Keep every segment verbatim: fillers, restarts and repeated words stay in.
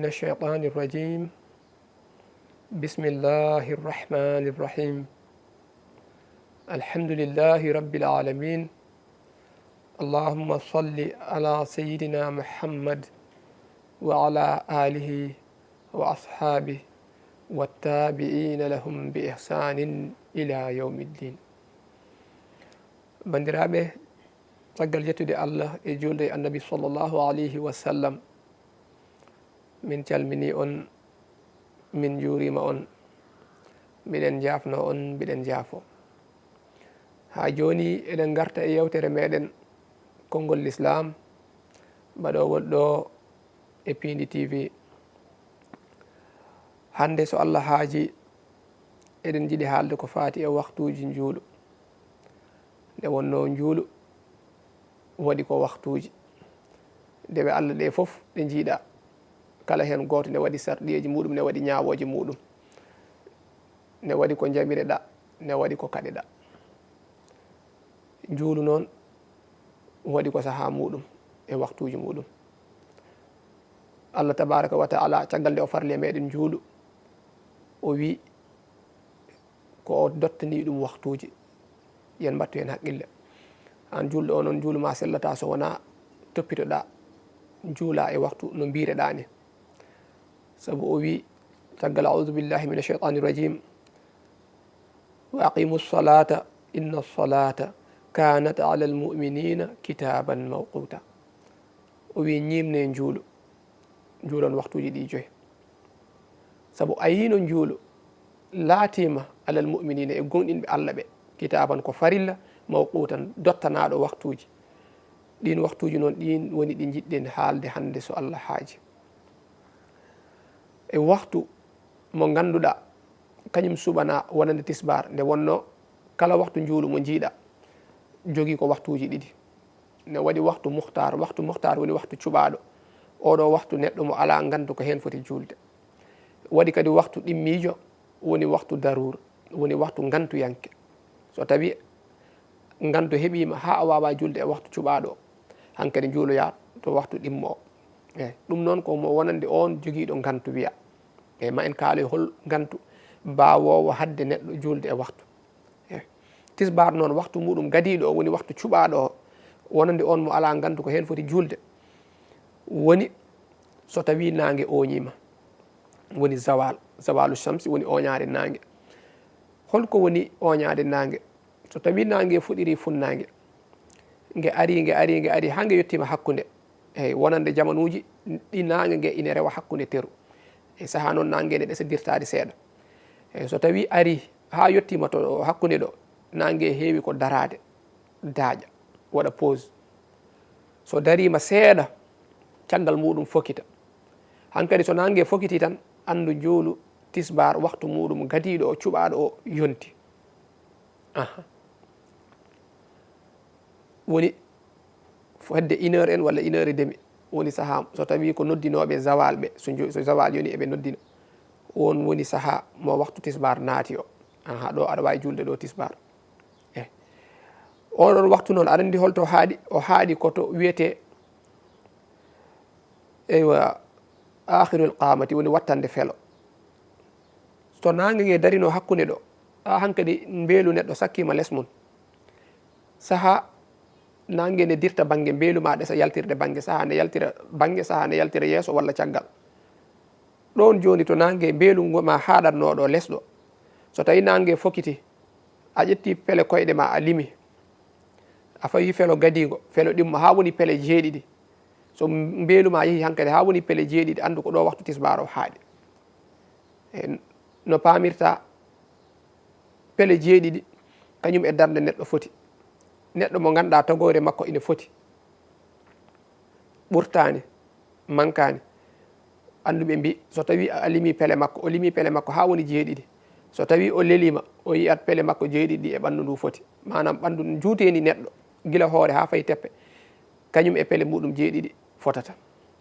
الشيطان الرجيم. بسم الله الرحمن الرحيم. الحمد لله رب العالمين. اللهم صل على سيدنا محمد وعلى آله وأصحابه والتابعين لهم بإحسان إلى يوم الدين. Banndiraaɓe, caggal yettude Allah e juulde e Annabi sallallahu alayhi wa sallam, min calminii on, min njuuriima on, miɗen njaafnoo on, mbiɗen njaafoo. Haa jooni eɗen ngarta e yewtere meɗen Konngol Lislaam, baɗoowol ɗo e Piindi T V. Hannde so Allah haaji, eɗen njiɗi haalde ko faati e waktuuji njuulu. Nde wonnoo njuulu waɗi ko waktuuji. Dewe Allah ɗe fof ɗe njiiɗa. Kala heen gooto ne waɗi sarɗiyeeji muuɗum, ne waɗi ñaawooje muuɗum. Ne waɗi ko njamireɗaa, ne waɗi ko kaɗeɗaa. Njuulu noon waɗi ko sahaa muuɗum e waktuuji muuɗum. Allah tabaaraka wa taala, caggal nde o farli e meɗen njuulu, o wi ko o dottani ɗum waktuuji. Yen mbattu heen haqqille. Aan juulɗo o noon, njuulu ma sellataa so wonaa toppitoɗaa, njuulaa e waktu no mbiireɗaa ni. Sabu o wi, caggal, "A'uudu billahi mina shaytaani rajiim, wa aqiimu salaata, inna salaata kaanat alal mu'miniina kitaaban mawquuta." O wi, "Ñiimne njuulu, njuulon waktuuji ɗi joyi." Sabu a yiino njuulu laatiima alal mu'miniina e gomɗinɓe Allah ɓe, kitaaban ko farilla, mawquutan dottanaaɗo waktuuji. Ɗiin waktuuji noon, ɗiin woni ɗi njiɗɗen haalde hannde so Allah haaji. E waktu mo ngannduɗaa kañum suɓanaa wonande tisbaar, nde wonnoo kala waktu njuulu mo njiiɗaa jogii ko waktuuji ɗiɗi. Ne waɗi waktu muhtaar. Waktu muhtaar woni waktu cuɓaaɗo. Oɗo waktu neɗɗo mo alaa ngantu ko heen foti juulde. Waɗi kadi waktu ɗimmiijo, woni waktu daruur, woni waktu ngantuyanke. So tawi ngantu heɓiima haa a waawaa juulde e waktu cuɓaaɗo o, hankadi njuuloyaa to waktu ɗimmo o. Eey, ɗum noon ko mo wonande oon jogiiɗo ngantu wiya. Eey, ma en kaaloy hol ngantu baawoowo haɗde neɗɗo juulde e waktu. Eey. Tisbaar noon, waktu muuɗum gadiiɗo o, woni waktu cuɓaaɗo o, wonande oon mo alaa ngantu ko heen foti juulde, woni so tawii naange ooñiima, woni zawal, zawalu shamsi, woni ooñaare naange. Hol ko woni ooñaade naange? So tawii naange fuɗirii funnaange, nge arii, nge arii, nge arii, haa nge yettiima hakkunde. Eey, wonande jamanuuji ɗi naange nge ine rewa hakkunde teru. E sahaa noon, naange ne ɗesa dirtaade seeɗa. Eey, so tawii arii haa yettiima to hakkunde ɗo, naange heewi ko daraade, daaƴa, waɗa pause. So dariima seeɗa, caggal muuɗum fokita. Hankadi so naange fokitii tan, anndu njuulu tisbaar waktu muuɗum gadiiɗo o, cuɓaaɗo o, yonti. Aha. Woni fo-, hedde une heure en walla une heure et demi. Woni sahaa, so tawii ko noddinooɓe zawal ɓe, so njo-, so zawal yoni eɓe noddina. Oon woni sahaa mo waktu tisbaar naati o. Aha, ɗo aɗa waawi juulde ɗo tisbaar. Eh. Oɗon waktu noon, aɗa anndi holto haaɗi? O haaɗi ko to wiyetee, eywa, aakhirul qaamati, woni wattande felo. So naange nge darinoo hakkunde ɗo, a hankadi mbeelu neɗɗo sakkiima les mum. Sahaa naange ne dirta bannge, mbeelu ma ɗesa yaltirde bannge, sahaa ne yaltira bannge, sahaa ne yaltira yeeso walla caggal. Ɗoon jooni to naange mbeelu ngo ma haaɗatnoo ɗo les ɗo, so tawii naange fokiti, a ƴetti pele koyɗe ma a limi, a fawi felo gadiingo, felo ɗimmo haa woni pele jeeɗiɗi. So mbeelu ma yehi hankadi haa woni pele jeeɗiɗi, anndu ko ɗo waktu tisbaar o haaɗi. E no paamirta, pele jeeɗiɗi, kañum e darnde neɗɗo foti. Neɗɗo mo ngannduɗaa tagoore makko ine foti, ɓurtaani, mankaani. Annduɓe mbii, so tawii a limi pele makko, o limi pele makko haa woni jeeɗiɗi, so tawii o leliima, o yiyat pele makko jeeɗiɗi e ɓanndu ndu foti. Maanaam, ɓanndu njuuteendi neɗɗo, gila hoore haa fayi teppe, kañum e pele muuɗum jeeɗiɗi fotata.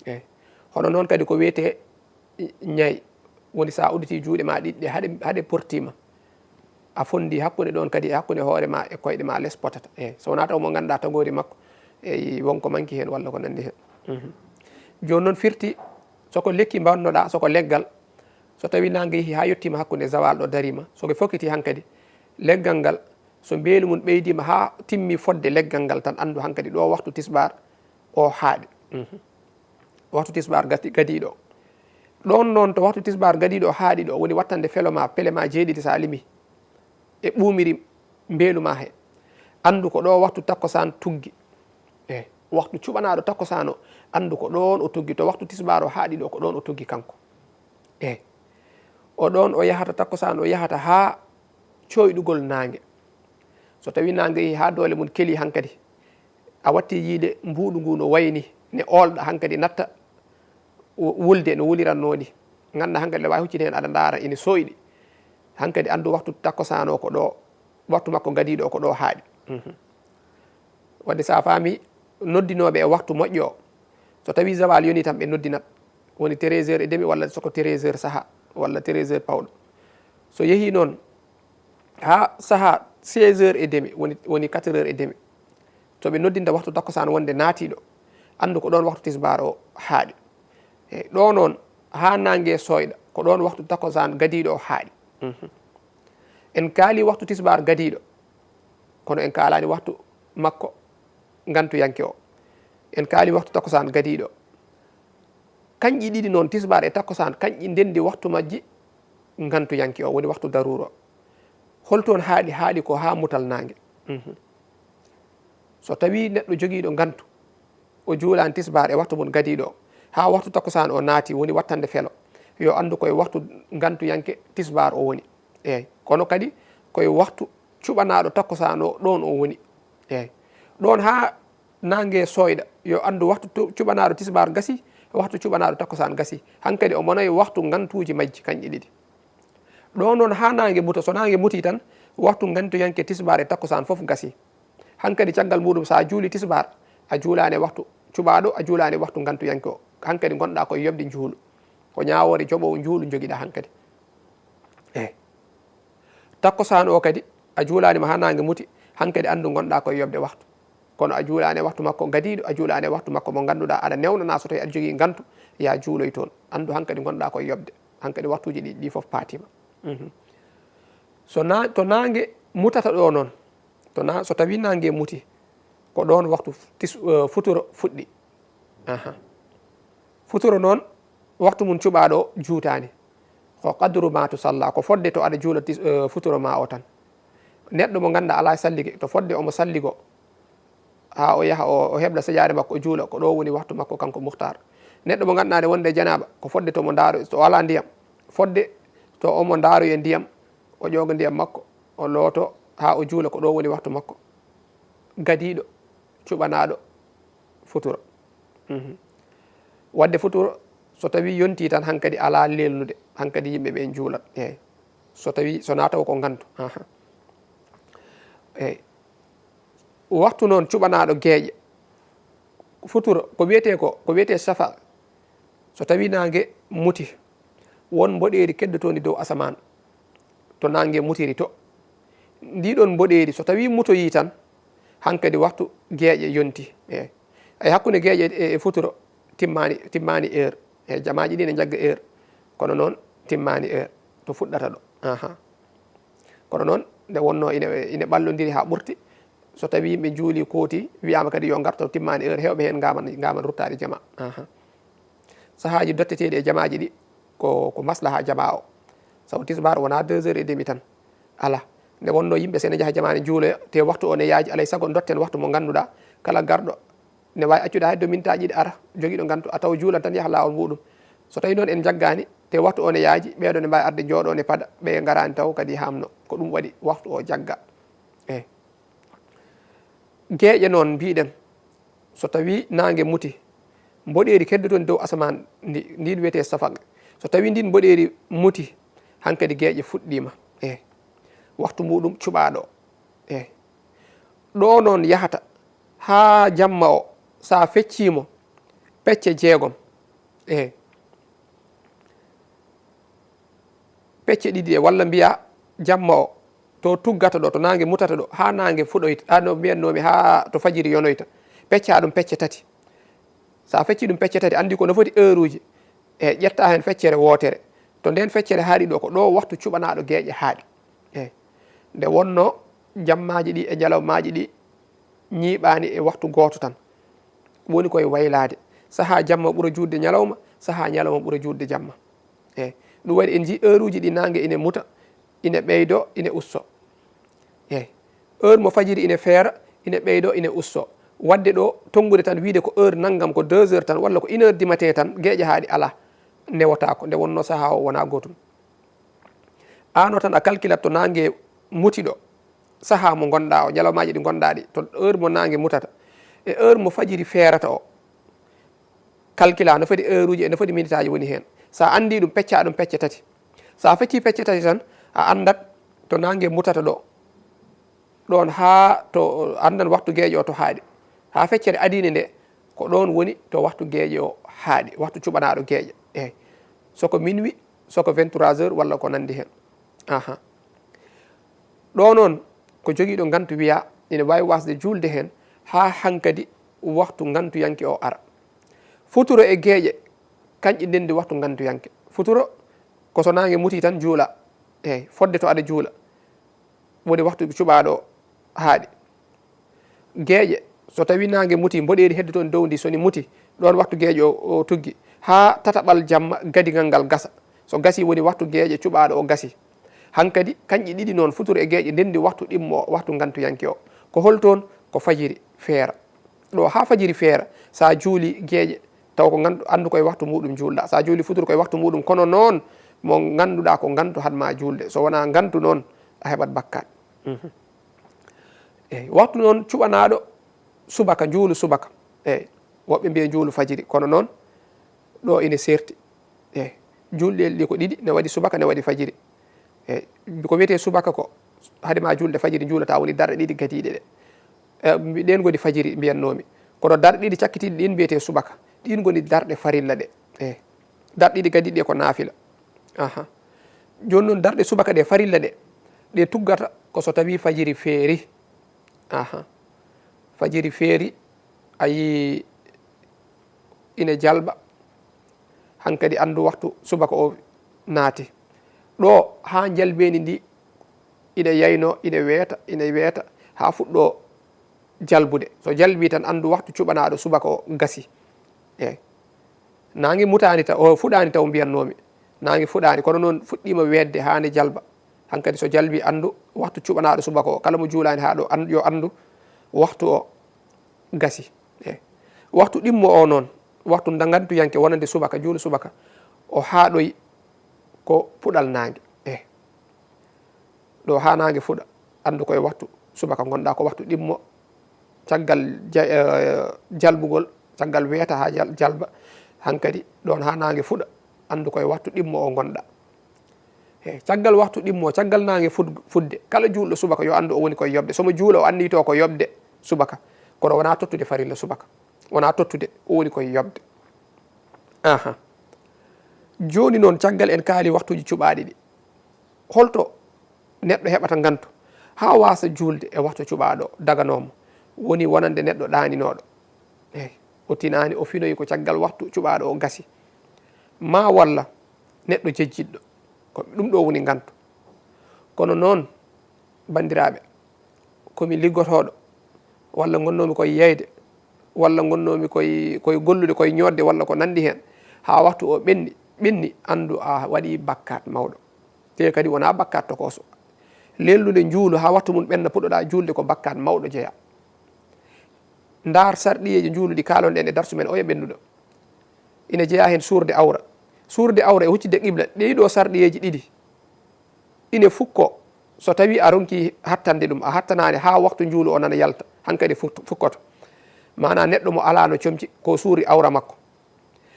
Eey. Hono noon kadi ko wiyetee ñayi, woni so a udditii juuɗe ma ɗiɗi ɗe, haa ɗe, haa ɗe portiima, a fonndii hakkunde ɗoon kadi e hakkunde hoore ma e koyɗe ma, les potata. Eey, so wonaa taw mo ngannduɗaa tagoori makko, eey, won ko manki heen walla ko nanndi heen. Mhm. Jooni noon firti, Soko lekki mbannoɗaa, soko leggal, so tawi naange yehi haa yettiima hakkunde zawal ɗo dariima, soko fokkiti hankadi, leggal ngal, so mbeelu mum ɓeydiima haa timmi fodde leggal ngal tan, anndu hankadi ɗo waxtu tisbaar o haaɗi. Mhm. Waxtu tisbaar gati-, gadiiɗo. Ɗoon noon to waxtu tisbaar gadiiɗo o haaɗi ɗo, woni wattande felo ma, pele ma jeeɗiɗi so a limi, e ɓuumiri mbeelu ma he, anndu ko ɗo waxtu takkusaan tuggi. E waxtu cuɓanaaɗo takkusaan o, anndu ko ɗoon o tuggi. To waxtu tisbaar o haaɗi ɗo, ko ɗoon o tuggi kanko. E o ɗoon o yahata takkusaan, o yahata haa cooyɗugol naange. So tawi naange yehi haa doole mum keli hankadi, a watti yiide mbuuɗu ngu no wayni, ne oolɗa hankadi natta wo-, wulde no wuliranno ni. Ngannda hankadi ne waawi huccide heen aɗa ndaara ina sooyɗi. Hankadi anndu waxtu takkusaan o ko ɗo, waxtu makko gadiiɗo o ko ɗo haaɗi. Mhm. Wadde so a faami noddinooɓe e waxtu moƴƴo o, so tawi zawal yoni tan ɓe noddinat, woni treize heures et demi walla soko treize heures saha, walla treize heures pawɗo. So yehi noon haa saha seize heures et demi, woni, woni quatre heures et demi, to ɓe noddinta waxtu takkusaan wonde naatiiɗo, anndu ko ɗoon waxtu tisbaar o haaɗi. E ɗo noon haa naange sooyɗa, ko ɗoon waxtu takkusaan gadiiɗo o haaɗi. Mhm. En kaali waxtu tisbaar gadiiɗo, kono en kaalaani waxtu makko ngantuyanke o. En kaali waxtu takkusaan gadiiɗo. Kanƴi ɗiɗi noon, tisbaar e takkusaan, kanƴi ndenndi waxtu majji ngantuyanke o, woni waxtu daruuro. Holto on haaɗi? Haaɗi ko haa mutal naange. Mhm. So tawi neɗɗo jogiiɗo ngantu, o juulaani tisbaar e waxtu mum gadiiɗo o, haa waxtu takkusaan o naati, woni wattande felo, yo anndu koye waxtu ngantuyanke tisbaar o woni. Eey, kono kadi koye waxtu cuɓanaaɗo takkusaan o, ɗoon o woni. Eey, ɗoon haa naange sooyɗa, yo anndu waxtu tu-, cuɓanaaɗo tisbaar gasi, waxtu cuɓanaaɗo takkusaan gasi. Hankadi omo nayi waxtu ngantuuji majji kanƴe ɗiɗi. Ɗo noon haa naange muta, so naange mutii tan, waxtu ngantuyanke tisbaar e takkusaan fof gasi. Hankadi caggal muuɗum, so a juuli tisbaar, a juulaani e waxtu cuɓaaɗo, a juulaani e waxtu ngantuyanke o. Hankadi ngonɗaa koye yoɓde njuulu. Ko ñaawoore joɓoowo njuulu njogiɗaa hankadi. Eey. Takkusaan o kadi, a juulaani mo haa naange muti, hankadi anndu ngonɗaa koye yoɓde waxtu. Kono a juulaani e waxtu makko gadiiɗo, a juulaani e waxtu makko mo ngannduɗaa aɗa newnanaa, so tawi aɗa jogii ngantu, ya juuloy toon. Anndu hankadi ngonɗaa koye yoɓde. Hankadi waxtuuji ɗi, ɗi fof paatiima. Mhm. So na-, to naange mutata ɗo noon, to na-, so tawi naange muti, ko ɗoon waxtu tis-, eh, futuro fuɗɗi. Aha. Futuro noon, waxtu mum cuɓaaɗo o juutaani. Ko qadru ma tusalla, ko fodde to aɗa juula tis-, eh, futuro ma o tan. Neɗɗo mo ngannduɗaa alaa sallige, to fodde omo salligo, haa o yaha o, o heɓla sajaade makko, o juula, ko ɗo woni waxtu makko kanko muhtar. Neɗɗo mo ngannduɗaa ne wonde janaaba, ko fodde to mo ndaaro, to o alaa ndiyam, fodde to omo ndaaroya ndiyam, o ƴooga ndiyam makko, o looto haa o juula, ko ɗo woni waxtu makko gadiiɗo, cuɓanaaɗo futuro. Mhm. Wadde futuro, so tawi yontii tan, hankadi alaa leelnude, hankadi yimɓe ɓe njuulat. Eey. So tawi, so na taw ko ngantu. Aha. Eey. Waxtu noon cuɓanaaɗo geeƴe, futuro, ko wiyetee ko, ko wiyetee safaq. So tawi naange muti, won mboɗeeri keddotoondi dow asamaan, to naange mutiri to. Ndii ɗoon mboɗeeri, so tawi mutoyii tan, hankadi waxtu geeƴe yonti. Eey. Ay, hakkunde geeƴe e, e futuro timmaani, timmaani heure. Eey, jamaaji ɗi ne njagga heure. Kono noon timmaani heure to fuɗɗata ɗo. Aha. Kono noon nde wonnoo ine, ine ɓallondiri haa ɓurti. So tawi yimɓe njuuli kooti, wiyaama kadi yo ngarto, timmaani heure, heewɓe heen ngaaman, ngaaman ruttaade jama. Aha. Sahaaji dotteteeɗi e jamaaji ɗi, ko, ko maslaha jama o. Sabu tisbaar wonaa deux heures et demi tan. Alaa. Nde wonnoo yimɓe so ene njaha jama ne njuuloya, te waxtu o ne yaaji, alay sago dotten waxtu mo ngannduɗaa, kala garɗo ne waawi accude hay do mintaaji ɗi ara, jogiiɗo ngantu, a taw juulan tan yaha laawol muuɗum. So tawi noon en njaggaani, te waxtu o ne yaaji, ɓeeɗo ne mbaawi arde njooɗo ne pada, ɓe ngaraani taw kadi haamno. Ko ɗum waɗi waxtu o jagga. Eey. Geeƴe noon mbiɗen, so tawi naange muti, mboɗeeri keddotoon dow asamaan ndi, ndiin wiyetee safaq. So tawi ndiin mboɗeeri muti, hankadi geeƴe fuɗɗiima. Eey. Waxtu muuɗum cuɓaaɗo. Eey. Ɗo noon yahata haa jamma o, so a feccii mo pecce jeegom. Eey. Pecce ɗiɗi ɗe, walla mbiyaa jamma o, to tuggata ɗo, to naange mutata ɗo, haa naange fuɗoyta, haa no mbiyatnoomi, haa to fajiri yonoyta. Peccaa ɗum pecce tati. So a feccii ɗum pecce tati, anndi ko no foti heuruuji. E ƴetta heen feccere wootere. To ndeen feccere haaɗi ɗo, ko ɗo waktu cuɓanaaɗo geeƴe haaɗi. Eey. Nde wonnoo jammaaji ɗi e ñalawmaaji ɗi ñiiɓaani e waktu gooto tan. Woni koye waylaade. Sahaa jamma ɓura juutde ñalawma, sahaa ñalawma ɓura juutde jamma. Eey. Ɗum waɗi en njii heure uji ɗi naange ine muta, ine ɓeydo, ine usto. Eey. Heure mo fajiri ine feera, ine ɓeydo, ine usto. Waɗde ɗo, tonngude tan, wiyde ko heure nanngam, ko deux heures tan, walla ko une heure du matin tan, geeƴe haaɗi alaa, newotaako, nde wonnoo sahaa o wonaa gootum. Aan o tan a calculat to naange muti ɗo, sahaa mo ngonɗaa o, ñalawmaaji ɗi ngonɗaa ɗi, to heure mo naange mutata, e heure mo fajiri feerata o. Calcula no foti heure uji, e no foti minitaaji woni heen. So a anndii ɗum, peccaa ɗum pecce tati. So a feccii pecce tati tan, a anndat to naange mutata ɗo. Ɗoon haa to, anndan waktu geeƴe o to haaɗi. Haa feccere adiinde nde, ko ɗoon woni to waktu geeƴe o haaɗi, waktu cuɓanaaɗo geeƴe. Eey. So ko minuit, so ko vingt-trois heures, walla ko nanndi heen. Aha. Ɗo noon, ko jogiiɗo ngantu wiyaa ina waawi waasde juulde heen haa hankadi waktu ngantuyanke o ara. Futuro e geeƴe, kañƴe ndenndi waktu ngantuyanke. Futuro, ko so naange muti tan juula. Eey, fodde to aɗa juula. Woni waktu cuɓaaɗo o haaɗi. Geeƴe, so tawii naange muti, mboɗeeri heddo toon dow ndi, so ndi muti, ɗoon waktu geeƴe o, o tuggi. Haa tataɓal jamma, gadigal ngal gasa. So gasii, woni waktu geeƴe cuɓaaɗo o gasii. Hankadi, kañƴe ɗiɗi noon, futuro e geeƴe, ndenndi waktu ɗimmo o, waktu ngantuyanke o. Ko hol toon? Ko fajiri, feera. Ɗo haa fajiri feera, so a juulii geeƴe, taw ko ngandu, anndu koye waktu muuɗum juulɗaa. So a juulii futuro koye waktu muuɗum, kono noon mo ngannduɗaa ko ngantu haɗ maa juulde. So wonaa ngantu noon, a heɓat bakkaat. Mhm. Eey, waktu noon cuɓanaaɗo subaka, njuulu subaka. Eey, woɓɓe mbiya njuulu fajiri, kono noon ɗo ine seerti. Eey, juulɗe ɗi ko ɗiɗi, ne waɗi subaka, ne waɗi fajiri. Eey, ko wiyetee subaka ko, hade ma juulde fajiri, njuulataa, woni darɗe ɗiɗi gadiiɗe ɗe. E, mbi-, ɗeen ngoni fajiri mbiyatnoomi. Kono darɗe ɗiɗi cakkitiiɗe ɗiin mbiyetee subaka. Ɗiin ngoni darɗe farilla ɗe. Eey, darɗe ɗiɗi gadiiɗe ɗe ko naafila. Aha. Jooni noon, darɗe subaka ɗe farilla ɗe, ɗe tuggata ko so tawii fajiri feeri. Aha. Fajiri feeri, a yii ine jalba, hankadi anndu waktu subaka o naati. Ɗo haa njalbeeni ndi ine yaynoo, ine weeta, ine weeta, haa fuɗɗoo jalbude. So jalbii tan, anndu waktu cuɓanaaɗo subaka o gasii. Eey. Naange mutaani taw, o fuɗaani taw mbiyatnoomi. Naange fuɗaani, kono noon fuɗɗiima weetde haa ne jalba. Hankadi so jalbii, anndu waktu cuɓanaaɗo subaka o. Kala mo juulaani haa ɗo, an-, yo anndu waktu o gasii. Eey. Waktu ɗimmo o noon, waktu nda ngantuyanke wonande subaka, juulu subaka, o haaɗoyi ko puɗal naange. Eey. Ɗo haa naange fuɗa, anndu koye waktu subaka ngonɗaa, ko waktu ɗimmo. Caggal ja-, eh, jalbugol, caggal weeta haa jal-, jalba, hankadi ɗoon haa naange fuɗa, anndu koye waktu ɗimmo o ngonɗaa. He, caggal waktu ɗimmo, caggal naange fud-, fudde, kala juulɗo subaka yo anndu o woni koye yoɓde. So mo juula, o annditoo ko yoɓde subaka, kono wonaa tottude farilla subaka. Wonaa tottude, o woni koye yoɓde. Aha. Jooni noon, caggal en kaali waktuuji cuɓaaɗi ɗi, holto neɗɗo heɓata ngantu haa waasa juulde e waktu cuɓaaɗo daganoo mo, woni wonande neɗɗo ɗaaninooɗo? Eey, o tinaani, o finoyi ko caggal waktu cuɓaaɗo o gasi. Maa walla neɗɗo jejjitɗo, ko ɗum ɗo woni ngantu. Kono noon, banndiraaɓe, ko mi liggotooɗo, walla ngonnoomi koye yeyde, walla ngonnoomi koye, koye gollude, koye ñootde, walla ko nanndi heen, haa waktu o ɓenni, ɓenni, anndu a waɗii bakkaat mawɗo. Te kadi wonaa bakkaat tokooso. Lelnude njuulu haa waktu mum ɓenna, puɗɗoɗaa juulde, ko bakkaat mawɗo jeyaa. Ndaar sarɗiyeeji njuulu ɗi kaalon-ɗen e darsu men oya ɓennuɗo. Ina jeyaa heen suurde awra. Suurde awra e huccitde qibla, ɗii ɗoo sarɗiyeeji ɗiɗi ine fukko. So tawii a ronkii hattande ɗum, a hattanaani haa waktu njuulu o nana yalta, hankadi fuk-, fukkoto. Maanaa neɗɗo mo alaano comci, ko suuri awra makko.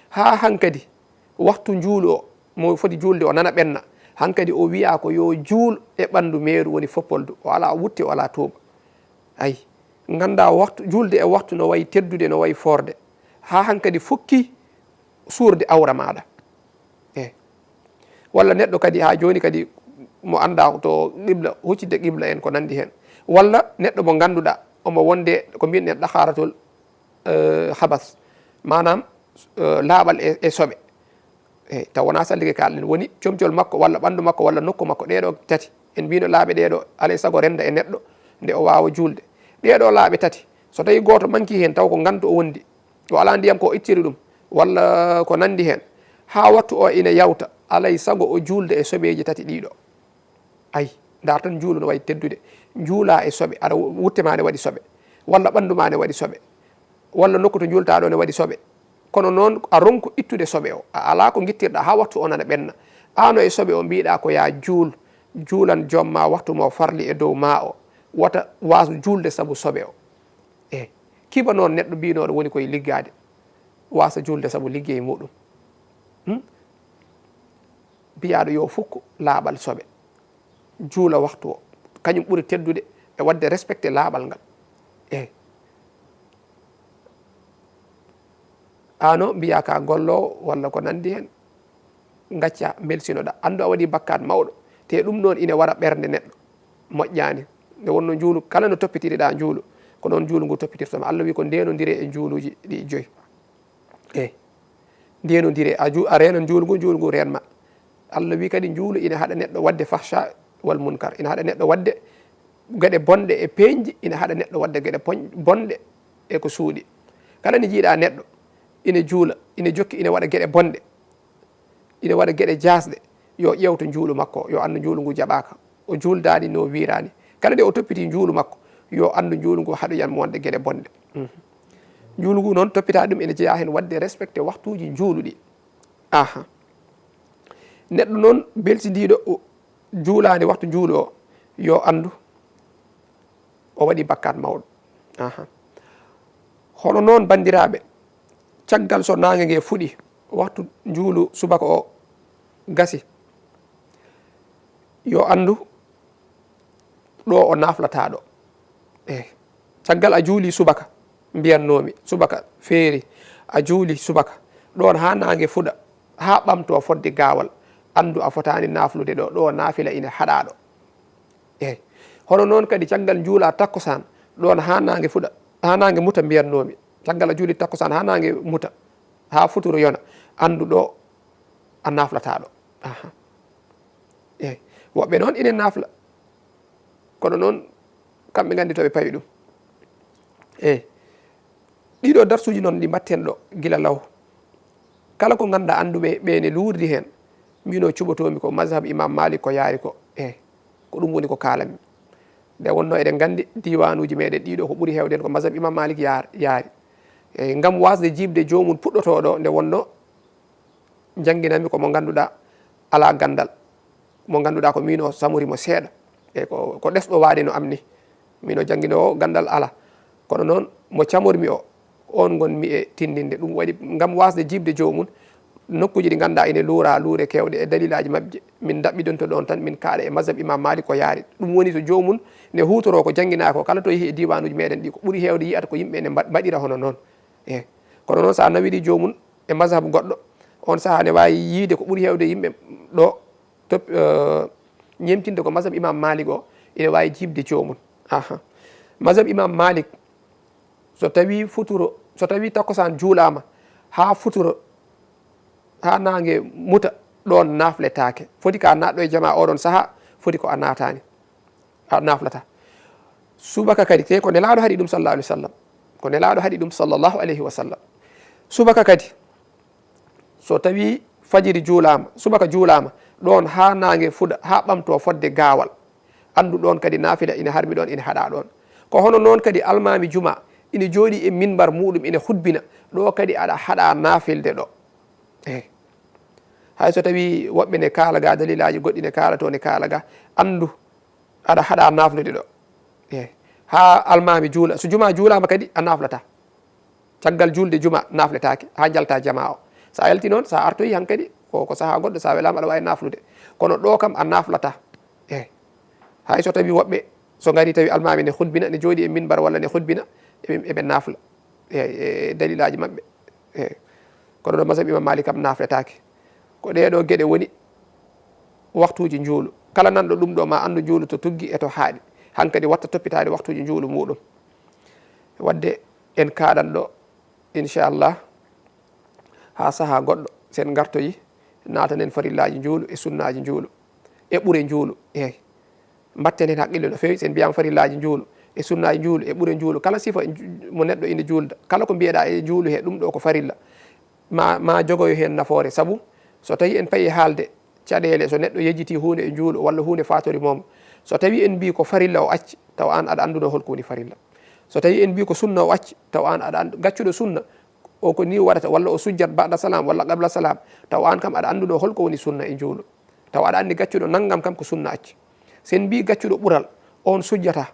Haa hankadi waktu njuulu o, mo foti juulde o nana ɓenna, hankadi o wiyaa ko yo juul e ɓanndu meeru, woni foppoldu, o alaa wutte, o alaa tuuba. Ayi, nganndaa waktu, juulde e waktu no wayi teddude, no wayi foorde, haa hankadi fukki suurde awra maaɗa. Eey. Walla neɗɗo kadi haa jooni kadi mo anndaa to qibla, huccitde qibla en ko nanndi heen. Walla neɗɗo mo ngannduɗaa omo wonde ko mbiyen-ɗen ɗahaaratul, eh, habas, maanaam, eh, laaɓal e, e soɓe. Eyi, taw wonaa sallike kaalɗen, woni comcol makko walla ɓanndu makko walla nokku makko, ɗee ɗoo tati. En mbiino laaɓe ɗee ɗoo, alay sago rennda e neɗɗo nde o waawa juulde. Ɗee ɗoo laaɓe tati, so tawii gooto mankii heen, taw ko ngantu o wondi, o alaa ndiyam ko o ittiri ɗum, walla ko nanndi heen, haa wattu o ina yawta, alay sago o juulda e soɓeeji tati ɗii ɗoo. Ay, ndaar tan njuulu no wayi teddude. Njuulaa e soɓe, aɗa wutte maa ne waɗi soɓe, walla ɓanndu maa ne waɗi soɓe, walla nokku to njuultaa ɗoo ne waɗi soɓe. Kono noon, a ronku ittude soɓe o. A alaa ko ngittirɗaa haa wattu o nana ɓenna. Aan o e soɓe o mbiiɗaa ko yaa juul, juulan joom maa wattu mo farli e dow maa o. Wota waasu juulde sabu soɓe o. E kiba noon neɗɗo mbiinooɗo woni koye liggaade, waasa juulde sabu liggey muɗum. Hmm? Mbiyaaɗo yo fukk laaɓal soɓe, juula waktu o. Kañum ɓuri teddude e waɗde respecté laaɓal ngal. Eyi. Aan o mbiyaa ka golloowo walla ko nanndi heen, ngacca, mbelsinoɗaa. Anndu a waɗii bakkaat mawɗo. Te ɗum noon ina wara ɓernde neɗɗo. Moƴƴaani. Nde wonnoo njuulu, kala no toppitiriɗaa njuulu, ko noon njuulu ngu toppitirtoo ma. Allah wi ko ndeenondire e njuuluuji ɗi joyi. Eyi. Ndeenondire, a ju-, a reenan njuulu ngu, njuulu ngu reen ma. Allah wi kadi njuulu ina haɗa neɗɗo waɗde fahsha wal munkar. Ina haɗa neɗɗo waɗde geɗe bonɗe e peeñɗi, ina haɗa neɗɗo waɗde geɗe poñ-, bonɗe e ko suuɗi. Kala nde njiiɗaa neɗɗo ina juula, ina jokki, ina waɗa geɗe bonɗe, ina waɗa geɗe jaasɗe, yo ƴeewtu njuulu makko, yo anndu njuulu ngu jaɓaaka. O juuldaani no wiiraani. Kala nde o toppitii njuulu makko, yo anndu njuulu ngu haɗoyan mo wonde geɗe bonɗe. Mhm. Njuulu ngu noon, toppitaa ɗum, ene jeyaa heen waɗde respecté waktuuji njuulu ɗi. Aha. Neɗɗo noon belsindiiɗo o juulaani waktu njuulu o, yo anndu o waɗi bakkaat mawɗo. Aha. Hono noon, banndiraaɓe, caggal so naange nge fuɗi, waktu njuulu subaka o gasi, yo anndu ɗo o naflataa ɗo. Eyi. Caggal a juuli subaka, mbiyannoomi, subaka feeri, a juuli subaka, ɗoon haa naange fuɗa, haa ɓamtoo fodde gaawal, anndu a fotaani naflude ɗo, ɗo naafila ina haɗaa ɗo. Eyi. Hono noon kadi, caggal njuulaa takkusaan, ɗoon haa naange fuɗa, haa naange muta, mbiyannoomi, caggal a juuli takkusaan haa naange muta, haa futuro yona, anndu ɗo a naflataa ɗo. Aha. Eyi. Woɓɓe noon ina nafla, kono noon, kamɓe nganndi to ɓe pawi ɗum. Eyi. Ɗiɗo darsuuji noon ɗi mbaɗten ɗo gila law. Kala ko ngannduɗaa annduɓe ɓe ne luurdi heen, mbino cuɓotoomi ko mazhab Imam Malik ko yaari ko. Eyi. Ko ɗum woni ko kaalanmi. Nde wonnoo eɗen nganndi diiwaanuuji meɗen ɗiɗo ko ɓuri heewde heen ko mazhab Imam Malik yaar-, yaari. Eyi, ngam waasde jiiɓde joomum puɗɗotooɗo nde wonnoo jannginanmi ko mo ngannduɗaa alaa ganndal, mo ngannduɗaa ko miin o samori mo seeɗa, e ko, ko ɗesɗo waade no am ni, miin o jannginoowo ganndal alaa, kono noon mo camormi o, oon ngonmi e tinndinde. Ɗum waɗi ngam waasde jiiɓde joomum, nokkuuji ɗi ngannduɗaa ene luuraa luure keewɗe e dalilaaji maɓɓe, min ndaɓɓidonto ɗoon tan, min kaala e mazhab Imam Malik ko yaari. Ɗum woni so joomum ne huutoroo ko jannginaa ko, kala to yehi e diiwaanuuji meɗen ɗi, ko ɓuri heewde yiyata ko yimɓe ne mbaɗ-, mbaɗira hono noon. Eyi. Kono noon, so a nawiri joomum e mazhab goɗɗo, on sahaa ne waawi yiyde ko ɓuri heewde yimɓe ɗo top-, eh, ñemtinde ko mazhab Imam Malik o, ene waawi jiiɓde joomum. Aha. Mazhab Imam Malik, so tawii futuro, so tawii takkusaan juulaama haa futuro, haa naange muta, ɗoon nafletaake. Foti ko a naatɗo e jamaa oɗon sahaa, foti ko a naataani. A naflata. Subaka kadi, te ko Nelaaɗo haɗi ɗum, sallallahu alaihi wasallam. Ko Nelaaɗo haɗi ɗum, sallallahu alaihi wasallam. Subaka kadi, so tawii fajiri juulaama, subaka juulaama, ɗoon haa naange fuɗa, haa ɓamtoo fodde gaawal, anndu ɗoon kadi nafila ina harmi ɗoon, ina haɗaa ɗoon. Ko hono noon kadi almaami juma ina jooɗii e minbar muuɗum, ina hutbina, ɗo kadi aɗa haɗaa nafilde ɗo. Eyi. Hay so tawii woɓɓe ne kaala ga, dalilaaji goɗɗi ne kaala to, ne kaala ga, anndu aɗa haɗaa naflude ɗo. Eyi. Haa almaami juula. So juma juulaama kadi, a naflataa. Caggal juulde juma nafletaake, haa njaltaa jamaa o. So a yalti noon, so a artoyi hankadi, ko, ko sahaa goɗɗo, so a welaama, aɗa waawi naflude. Kono ɗo kam, a naflataa. Eyi. Hay so tawii woɓɓe, so ngarii tawi almaami ne hutbina, ne jooɗii e minbar walla ne hutbina, eɓe, eɓe nafla. Eyi, e dalilaaji maɓɓe. Eyi. Kono ɗo mazhab Imam Malik kam nafletaake. Ko ɗee ɗoo geɗe woni waktuuji njuulu. Kala nanɗo ɗum ɗo ma anndu njuulu to tuggi e to haaɗi. Hankadi watta toppitaade waktuuji njuulu muuɗum. Wadde en kaaɗan ɗo, inchallah, haa sahaa goɗɗo, so en ngartoyi, Naatanen farillaaji njuulu e sunnaaji njuulu e ɓure njuulu. Eey, mbatten heen haqqille no feewi. So en mbiyaama farillaaji njuulu e sunnaaji njuulu e ɓure njuulu, kala sifa nju- mo neɗɗo ina juulda, kala ko mbiyeɗaa e njuulu he, ɗum ɗo ko farilla, ma ma jogoyo heen nafoore. Sabu so tawii en payii haalde caɗeele, so neɗɗo yejjitii huunde e njuulu walla huunde faatori moom, so tawii en mbii ko farilla o acci, tawa aan aɗa anndunoo hol ko woni farilla. So tawii en mbii ko sunna o acci, tawa aan aɗa annd- gaccuɗo sunna o ko nii waɗata, walla o sujjat baɗda salam walla qabla salam, tawa aan kam aɗa anndunoo hol ko woni sunna e njuulu. Tawa aɗa anndi gaccuɗo nanngam kam ko sunna acci. So en mbii gaccuɗo ɓural, oon sujjata,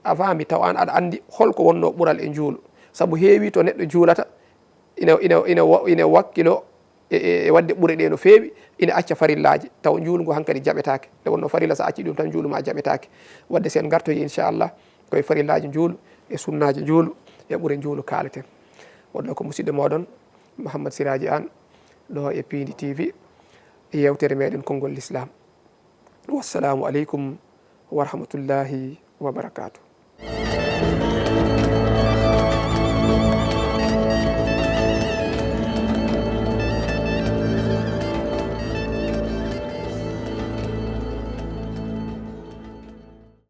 a faami, tawa aan aɗa anndi hol ko wonnoo ɓural e njuulu. Sabu heewii to neɗɗo juulata ina ina ina wa- ina wakkiloo e e- e waɗde ɓure ɗee no feewi, ina acca farillaaji, tawa njuulu ngu hankadi jaɓetaake. Nde wonnoo farilla, so a accii ɗum tan, njuulu maa jaɓetaake. Waɗde so en ngartoyi, inchallah, ko e farillaaji njuulu e sunnaaji njuulu e ɓure njuulu kaaleten. Wonno ko musidɗo mooɗon Mouhammad Siraaji Aan, ɗo e Piindi T V, e yeewtere meeɗen Konngol Lislaam. Wassalaamu aleykum wa rahmatullaahi wa barakaatuh.